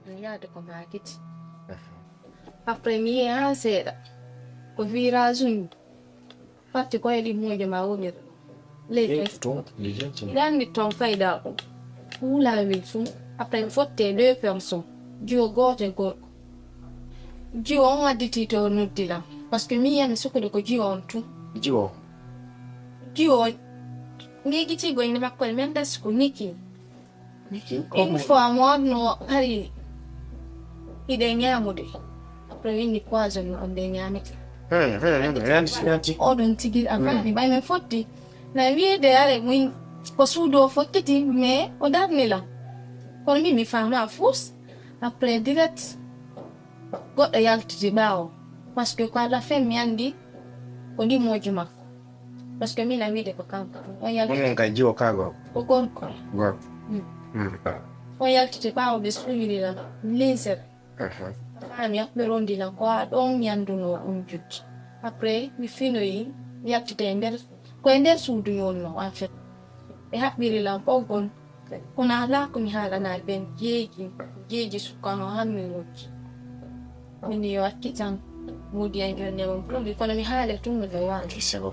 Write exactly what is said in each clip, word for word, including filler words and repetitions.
Mi yaade ko maakiti. Après mi yehi haa seeɗa. Ko virage uji. Parti ko e ɗi moƴƴo ma wonir. Leydi ɗanndi toon fayda ko. Wula wi fuu. Après mi fotte deux personnes. Jiwo gooto e gorko. Jiwo on additi to noddi lan. Parce que mi yiyami sukude ko jiwo on tun. Jiwo. Jiwo. Ngegitigo inde makko e men dasi ko Niki. Une fois mo wonno hari hiɗe ñaamude. Après winndi poison no on nde ñaamete. Oɗon tigi a faami ɓay men fotti. Na wiide are min ko suudu o fokkiti mais o darni lan. Kono min mi faama fuus. Après direct goɗɗo yaltiti ɓaawo. Parce que ko à la fin mi anndi ko ndimooji makko. Parce que min a wiide ko kanko. On yaltiti. Onon kay jiwo ka gorko. Ko gorko. Gorko. Mm. Mm. On yaltiti ɓaawo ɓe suwiri lan linsere. Aha. Faami après rondi lan ko a ɗon ñanduno on jujji. Après mi finoyi mi yaltiti e nder ko e nder suudu yonno en fait. Ɓe haɓɓiri lan ɓoggol. Kono alaa ko mi haalana ɓen jeeji jeeji sukano hammiroji. Min yo acci tan. Modi en jonne on produit kono mi haale tun no ɓe wawi. C'est bon.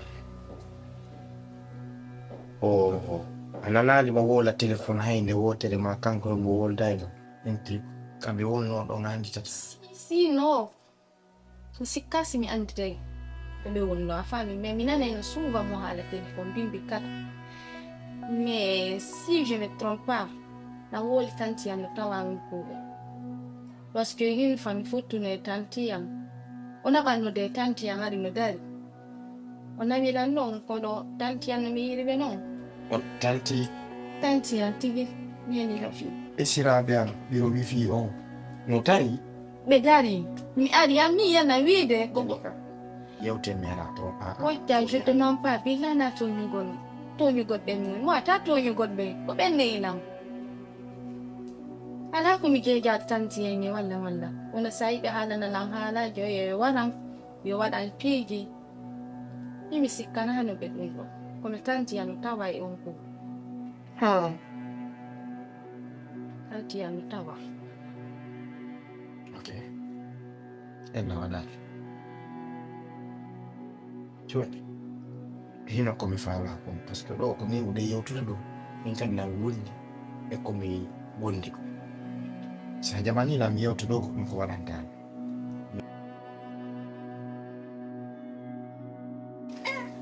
O o a nanaali mo woola téléphone hay nde wootere ma kanko mo woldayno enti kamɓe wonno ɗon anndi tata. Si no. Mi sikka si mi anndiday ko ɓe wonno a faami mais mi nanay no suuva mo haala téléphone bimbi kala. Mais si je me trompe pas na wooli tanti am no tawa min kuuɓe. Parce que une fois mi fottuno e tanti am o naɓanno de tanti am ari no dari. O nawilan noon kono tanti am no mi yiri ɓe noon. On tanti. Tanti am tigi neni no fi. Esiraaɓe am ɓiro wifi on no tari. Ɓe dari mi ari an mi yana wiide ko yewte mi ara to a wojja je te non pas billana toñugol toñugol ɓe min mo ata toñugol ɓe ko ɓen neyi lam. Alaa ko mi jeejaade tan si en e walla walla wona so a yiɓe haalana lan haalaaji o yo waran yo waɗan piiji. Imi sikkanaano ɓe ɗum ɗo kono tanti yano tawa e on ko. Tanti yano tawa. Ok. Ella waɗaaki. Jooni hino ko mi faala kon par ce que ɗo ko min wuɗe yewtude ɗo min kadi na wondi e ko mi wondi ko. Sa jamani na mi yewta ɗo ko ɗum ko waɗantaani.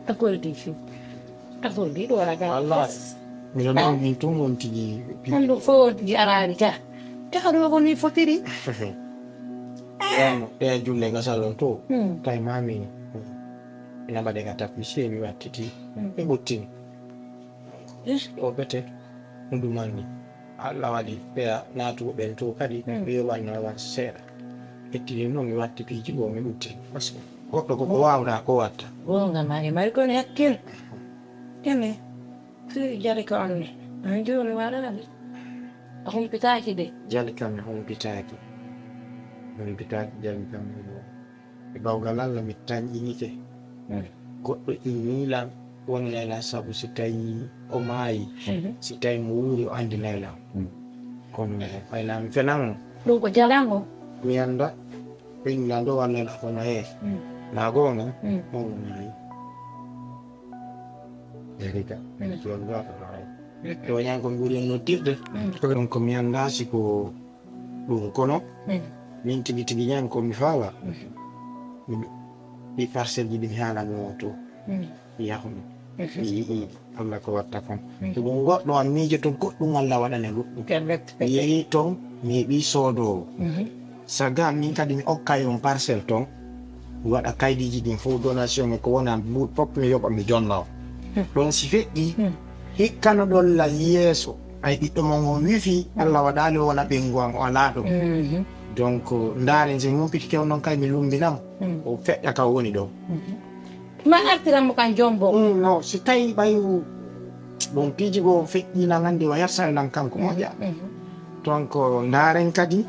Takol di fi. Takol di ɗo raga. Wallahi. Miɗo nawni tun on tigi. Hanndu fof on tigi araani ka. Taka ɗo ko ni fotiri. Ɗe julle gasal on to. Tawi mami. Ina mbaɗe ka tapisi mi wattiti. Mi ɓuttini. O bete. Ɗum ɗumanni. Allah waɗi ɓeya naatuɓe ɓen to kadi ɓe yoɓanno awan seeɗa. Ƴettini noon mi watti piiji goo mi ɓutti. Goɗɗo koko waawɗa ko watta. Goonga ma e mari kono hakkil. Tene. Fii jari ko anne. An jooni waɗana mi. A humpitaaki de. Jali kam mi humpitaaki. Mi humpitaaki jali kam mi. E bawgal Allah mi tanƴinike. Goɗɗo innii lan wonanay lan sabu si tawi o maayi si tawi mo wuuri o anndinay lan. Kono ɓayna mi fenan mo. Ɗum ko jalango. Mi annda ɓe innii lan ɗo walla na kono hee na goonga on o maayi. Erika ɗon ɗo ko maayi. Ɗo ñan ko mbuuri en noddirde. Ɗon ko mi annda si ko ɗum kono min tigi tigi ñan ko mi faala. Ɗi parcelle ji ɗi mi haalano to mi yahumi mi yi'i Allah ko watta kon. Ko ɗum goɗɗo an miijoto goɗɗum Allah waɗane goɗɗum. Mi yehi toon mi heɓi soodoowo. Saga min kadi mi okkay on parcelle toon mi waɗa kaydiiji ɗin fof donation e ko wona buuɗ fof mi yoɓa mi jonna on. Ɗon si feƴƴi hikkano ɗon la yeeso. Ay ɓiɗɗo mon on wifi Allah waɗaali o wona ɓeyngu am o alaa ɗo. Donc ndaaren so mi humpitike on noon kay mi lummbinamo o feƴƴa ka woni ɗo. Ma artiran mo kan jombo. No si tawi ɓay ɗum piiji goo feƴƴi nan anndi o yersa nan kanko moƴƴa. Donc ndaaren kadi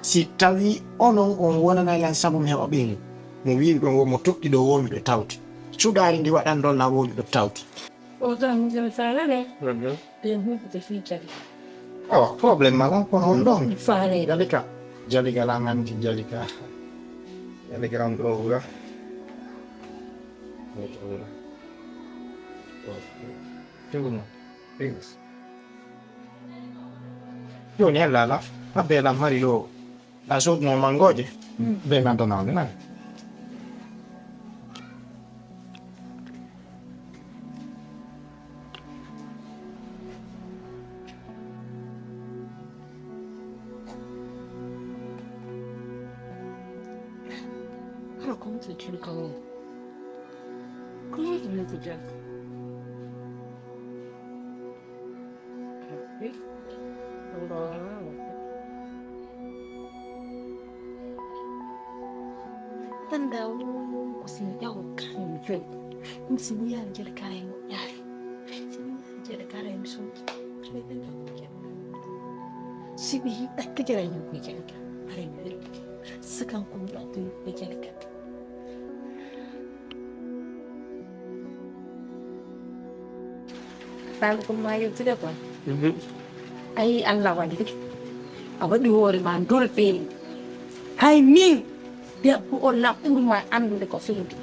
si tawi onon on wonanay lan sabu mi heɓa ɓeyngu mo wiiri ɗon wo mo toɗɗi ɗo womi ɗo tawti. Cuɗaari ndi waɗan ɗon na womi ɗo tawti. O tan miɗen faalane ɓen humpite fii cali. Awa problème mala kono on ɗon faale. Yalika. Jalika lan anndi Jalika. Jalika lan ɗo wura. Tiguno. Tiguno. Jooni hella ala. Abbe lan mari ɗo. A soodno manngoje. Be man to nawde nan. Comment tu le comment? Comment tu le Tanda ko si mi ƴawo kan joni. Ɗum si mi yaari jere kara e moƴƴaare. Si mi yaari jere kara e mi sonji. Si mi yi ɗakke jere e yimɓe jere ka. Are mi weli. Sakan ko mi ɗaɗɗo yimɓe jere ka. Faalu ko ma yewtude quoi. Ayi, Allah waɗi. A waɗi hoore ma ndolfeeni. Hay min, debbo on na ɓurma anndude ko fewti.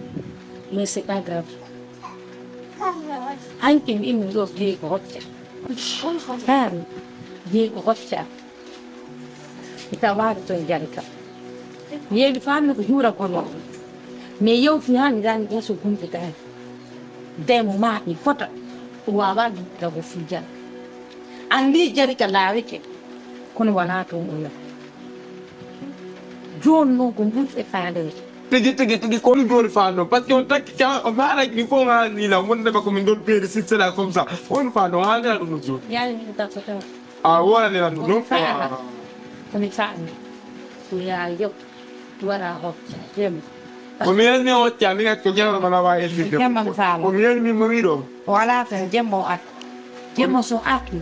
Mais c'est pas grave. Hanki mi immi ɗo jeyi ko hocca. Faalu, jeyi ko hocca. Mi tawaani toon jari kam. Mi yeewi faammi ko juura kono. Mi yewti haa mi dañi ɓeeso humpitaani. Demo maaɗi fota. Ko waawaa ɗum tago fii jari. Anndi jari ka laawike. Kono wonaa toon o yaha. Jooni noon ko mbulɗe faandeeje. Tigi, tigi, tigi, ko ɗum jooni faanoo. Parce que on takki ka, o maaraki ɗum fof haa nii la. Wonde ba ko min ɗon peeri six cela comme ça. On faanoo, haa nela ɗum jooni. Yaani mi ɗum takko taw. A wonani lan ɗum ɗum faama. Ko mi faami. Ko yaa yoɓ. Wara hocca. Jemma. Ko mi yelmi hocca, mi gacco jemma mana wa elmi jemma. Jemma mi faama. Ko mi yelmi mo wiɗo. Wala tan jemma o at. Jemma so atti.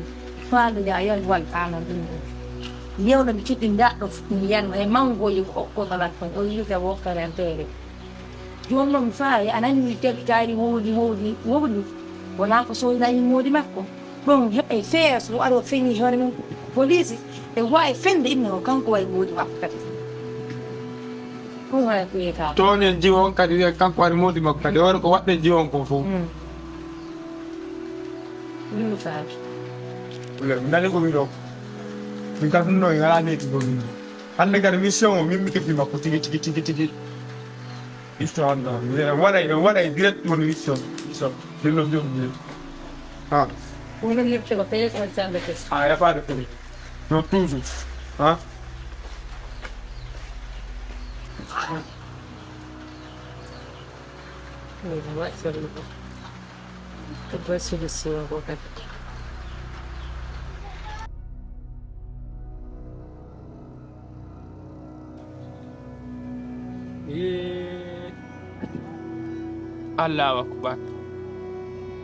Faalu ya yon wal faama ɗum ɗum. Yewno mi ciɗɗi ndaɗɗo mi yanno e mango yi ko okko balat kon. O yiita wokkare an tere. Jooni noon mi faami, a nanii mi jaɓi kaari wowli, wowli, wowli. Wonaa ko soodani moodi makko. Ɗum heɓay feere so o ari o feñi hoore mum. Poliisi e waawi fende inno o kanko wayi moodi makko kadi. Ɗum waɗa ko wiyata. Tooñen jiwo on kadi wiya kanko waɗi moodi makko kadi. Hoore ko waɗɗen jiwo on ko fof. Mm. Ɗum mi faami. Wala, mi nani ko wiɗo. Min kam ɗum ɗo e ngalaa neɗɗo ɗo min. Hannde kadi mission o min mi keɓi makko tigi, tigi, tigi, tigi. Histoire ɗo. Waɗay, waɗay direct woni mission. Mission. Ɗum ɗo joom ni. Ha. Wala mi keɓa payet on sambe kes. Ah, y a pas de problème. Non, toujours. Ha? Wala, wala, wala. Ko ba solution ko kadi. Ee, Allahu akbar.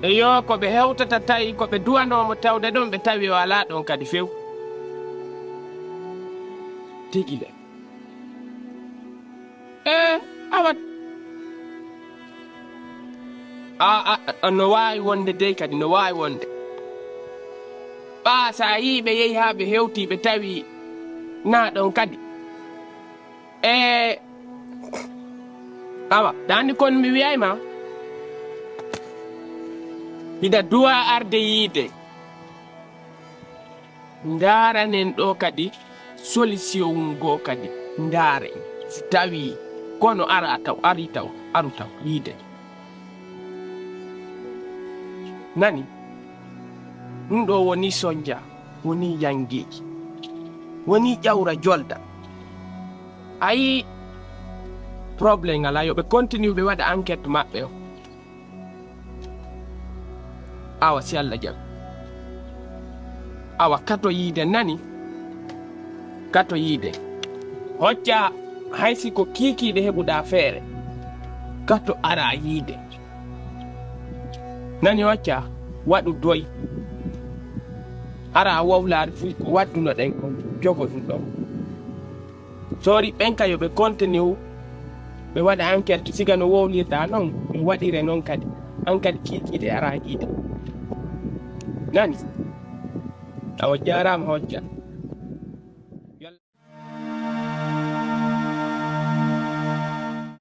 E yo ko ɓe hewtata tawi ko ɓe duwanoo mo tawde ɗon ɓe tawi o alaa ɗon kadi few. Tigi le. Ee, awa. A, a, a, no waawi wonde dey kadi, no waawi wonde. Ɓaa so a yii ɓe yehi haa ɓe hewtii ɓe tawi naa ɗon kadi. Ee, awa, ɗaani kon mi wiyay ma. Hiɗa duwaa arde yiide. Ndaaranen ɗo kadi solution goo kadi ndaaren si tawii kono ara taw, ari taw, aru taw yiide. Nani? Ɗum ɗo woni sonja, woni yangeeji, woni ƴawra jolda. Ayi, problème alaa, yo ɓe continue ɓe waɗa enquête maɓɓe o. Awa si Allah jaɓi. Awa kato yiide nani? Kato yiide. Hocca hay si ko kiikiiɗe heɓuɗaa feere. Kato ara yiide. Nani hocca waɗu doy. Ara wowlaari fuy ko waddunoɗen kon jogo ɗum ɗon. Sori ɓen ka yo ɓe continue ɓe waɗa enquête siga no wowlirta non ɓe waɗire non kadi an kadi kiikiiɗe ara yiide nani. Awa jaaraama hojja.